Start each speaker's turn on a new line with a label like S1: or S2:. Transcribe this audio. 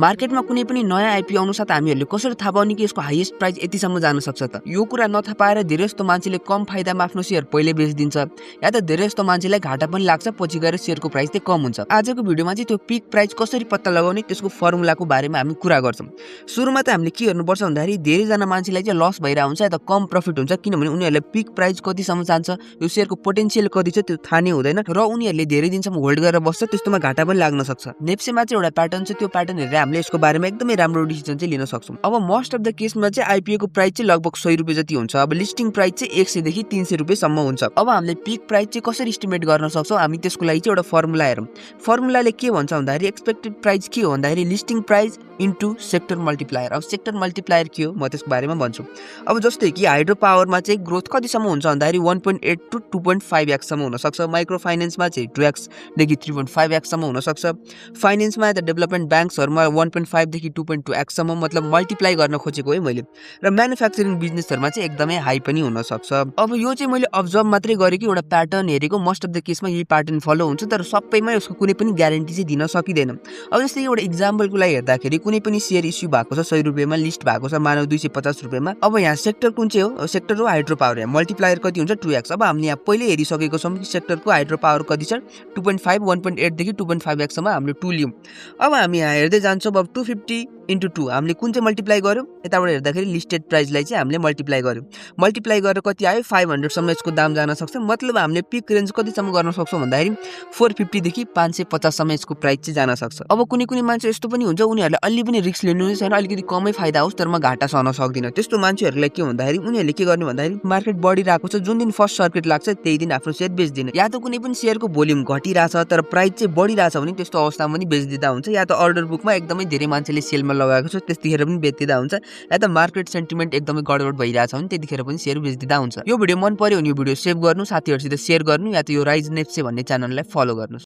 S1: मार्केटमा कुनै पनि नयाँ आइपिओ आउनुसाथ हामीहरूले कसरी थाहा पाउने कि यसको हाईएस्ट प्राइस यतिसम्म जान सक्छ त? यो कुरा नथाहा पाएर धेरै जस्तो मान्छेले कम फाइदामा आफ्नो सेयर पहिले बेचिदिन्छ या त धेरै जस्तो मान्छेलाई घाटा पनि लाग्छ, पछि गएर सेयरको प्राइस चाहिँ कम हुन्छ। आजको भिडियोमा चाहिँ त्यो पिक प्राइस कसरी पत्ता लगाउने त्यसको फर्मुलाको बारेमा हामी कुरा गर्छौँ। सुरुमा त हामीले के गर्नुपर्छ भन्दाखेरि धेरैजना मान्छेलाई चाहिँ लस भइरहेको हुन्छ या त कम प्रफिट हुन्छ, किनभने उनीहरूलाई पिक प्राइस कतिसम्म जान्छ, यो सेयरको पोटेन्सियल कति छ त्यो थाहा नै हुँदैन र उनीहरूले धेरै दिनसम्म होल्ड गरेर बस्छ, त्यस्तोमा घाटा पनि लाग्न सक्छ। नेप्सेमा चाहिँ एउटा प्याटर्न छ, त्यो प्याटर्न हेरेर हामीले यसको बारेमा एकदमै राम्रो डिसिजन चाहिँ लिन सक्छौँ। अब मोस्ट अफ द केसमा चाहिँ आइपिओ को प्राइस चाहिँ लगभग 100 रुपैयाँ जति हुन्छ। अब लिस्टिङ प्राइस चाहिँ 100 देखि 300 रुपैयाँसम्म हुन्छ। अब हामीले पिक प्राइस चाहिँ कसरी एस्टिमेट गर्न सक्छौँ, हामी त्यसको लागि चाहिँ एउटा फर्मुला हेरौँ। फर्मुलाले के भन्छ भन्दाखेरि एक्सपेक्टेड प्राइस के हो भन्दाखेरि listing price into sector multiplier. अब सेक्टर मल्टिप्लायर के हो म त्यसको बारेमा भन्छु। अब जस्तै कि हाइड्रो पावरमा चाहिँ ग्रोथ कतिसम्म हुन्छ भन्दाखेरि 1.8 to 2.5x सम्म हुन सक्छ। माइक्रो फाइनेन्समा चाहिँ 2x देखि 3.5x सम्म हुन सक्छ। फाइनेन्समा त डेभलपमेन्ट ब्याङ्क्सहरुमा 1.5 देखि 2.2x सम्म, मतलब मल्टिप्लाई गर्न खोजेको है मैले। र म्यानुफ्याक्चरिङ बिजनेसहरुमा चाहिँ एकदमै हाई पनि हुन सक्छ। अब यो चाहिँ मैले अब्जर्भ मात्रै गरेको, एउटा प्याटर्न हेरेको, मोस्ट अफ द केसमा यही प्याटर्न फलो हुन्छ, तर सबैमा यसको कुनै पनि ग्यारेन्टी चाहिँ दिन सकिदैन। अब जस्तै एउटा एक्जाम्पलको लागि हेर्दाखेरि कुनै पनि सेयर इस्यु भएको छ 100 रुपैयाँमा, लिस्ट भएको छ मानव 250 रुपैयाँमा। अब यहाँ सेक्टर कुन चाहिँ हो? सेक्टर हो हाइड्रो पावर। यहाँ मल्टिप्लायर कति हुन्छ? 2x। अब हामीले यहाँ पहिले हेरिसकेको छौँ कि सेक्टरको हाइड्रो पावर कति छ? 2.5, 1.8 देखि 2.5x सम्म हामीले 2 लियौँ। अब हामी यहाँ हेर्दै जान्छौँ। अब 250 into 2 हामीले कुन चाहिँ मल्टिप्लाई गर्यौँ? यताबाट हेर्दाखेरि लिस्टेड प्राइसलाई चाहिँ हामीले मल्टिप्लाई गर्यौँ। मल्टिप्लाई गरेर कति आयो? 500 सम्म यसको दाम जान सक्छ। मतलब हामीले पिक रेन्ज कतिसम्म गर्न सक्छौँ भन्दाखेरि 450 देखि 550 सम्म यसको प्राइस चाहिँ जान सक्छ। अब कुनै कुनै मान्छे यस्तो पनि हुन्छ, उनीहरूले अलि पनि रिस्क लिनु नै छैन, अलिकति कमै फाइदा होस् तर म घाटा सहन सक्दिनँ। त्यस्तो मान्छेहरूलाई के भन्दाखेरि उनीहरूले के गर्ने भन्दाखेरि मार्केट बढिरहेको छ, जुन दिन फर्स्ट सर्किट लाग्छ त्यही दिन आफ्नो सेयर बेच्दिने, या त कुनै पनि सेयरको भोल्युम घटिरहेछ तर प्राइस चाहिँ बढिरहेछ भने त्यस्तो अवस्थामा पनि बेच्दिँदा हुन्छ, या त अर्डर बुकमा एकदमै धेरै मान्छेले सेलमा लगाएको छ त्यतिखेर पनि बेच्दिँदा हुन्छ, या त मार्केट सेन्टिमेन्ट एकदमै गडबड भइरहेछ भने त्यतिखेर पनि सेयर बेच्दिँदा हुन्छ। यो भिडियो मन पर्यो भने यो भिडियो सेभ गर्नु, साथीहरुसित शेयर गर्नु, या त यो राइज नेप्से भन्ने च्यानललाई फलो गर्नु।